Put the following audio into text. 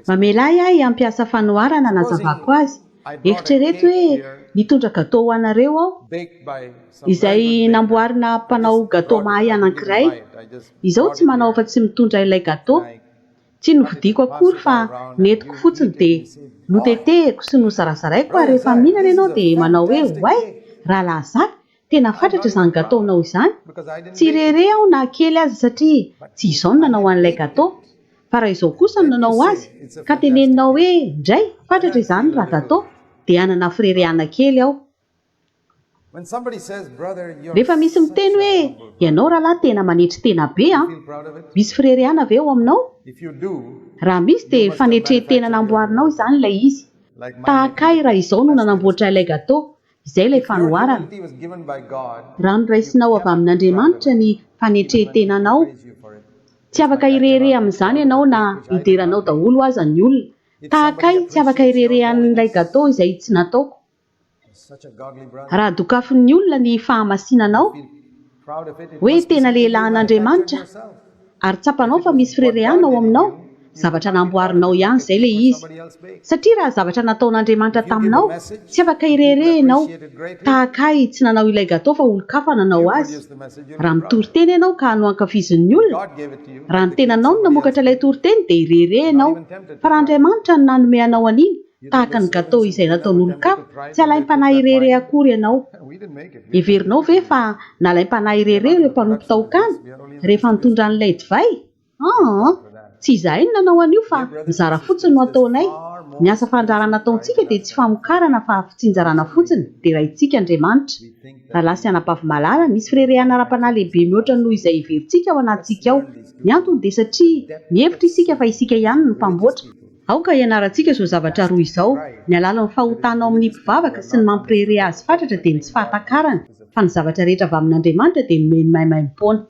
Mamela ahy aho hampiasa fanoharana hanazavako azy. Eritrereto hoe nitondra gateau ho anareo aho, izay namboarina mpanao gateau mahay anankiray. Izaho tsy manao afa-tsy mitondra ilay gateau. Tsy novidiako akory fa nentiko fotsiny dia notetehiko sy nozarazaraiko ary rehefa mihinana ianao dia manao hoe oay! Rahalahy Zaka, Tena fatratra izany gâteau-nao izany. Tsy irehareha aho na kely aza satria tsy izao no nanao an'ilay gâteau. Fa raha izao kosa no nanao azy, ka teneninao hoe ndray, fatratra izany raha gâteau, dia hanana fireharehana kely aho. Rehefa misy miteny hoe ianao rahalahy tena manetry tena be an! Misy fireharehana ve ao aminao? Raha misy dia fanetren-tena namboarinao izany ilay izy. Tahaka ahy raha izao no nanamboatra ilay gâteau, Izay ilay fanoharana. Raha noraisinao avy amin'Andriamanitra ny fanetren-tenanao, tsy afaka hirehareha amin'izany ianao na hidera anao daholo aza ny olona. Tahaka ahy, tsy afaka hirehareha an'ilay gateau izay tsy nataoko. Raha dokafin'ny olona ny fahamasinanao, hoe tena lehilahin'Andriamanitra, ary tsapanao fa misy fireharehana ao aminao, zavatra namboarinao ihany izay ilay izy. Satria raha zavatra nataon'Andriamanitra taminao, tsy afaka hirehareha ianao, tahaka ahy tsy nanao ilay gateau fa olon-kafa nanao azy. Raha mitory teny ianao ka noankafizin'ny olona, raha ny tenanao no namokatra ilay toriteny dia hirehareha ianao, fa raha Andriamanitra no nanome anao an'iny, tahaka ny gateau izay nataon'olon-kafa, tsy alaim-panahy hirehareha akory ianao. Heverinao ve fa nalaim-panahy hirehareha ireo mpanompo tao Kana, rehefa nitondra an'ilay divay? Aa! Tsy izahay no nanao an'io fa mizara fotsiny no ataonay. Ny asa fandrarana ataontsika dia tsy famokarana fa fitsinjarana fotsiny, deraintsika Andriamanitra. Rahalahy sy anabavy malala, misy firerehana ara-panahy lehibe mihoatra noho izay heverintsika ao anatintsika ao. Ny antony dia satria mihevitra isika fa isika ihany no mpamboatra. Aoka hianarantsika izao zavatra roa izao, ny halalin'ny fahotana ao amin'ny mpivavaka sy ny mampirehareha azy fatratra dia ny tsy fahatakarany fa ny zavatra rehetra avy amin'Andriamanitra dia nomeny maimaimpoana.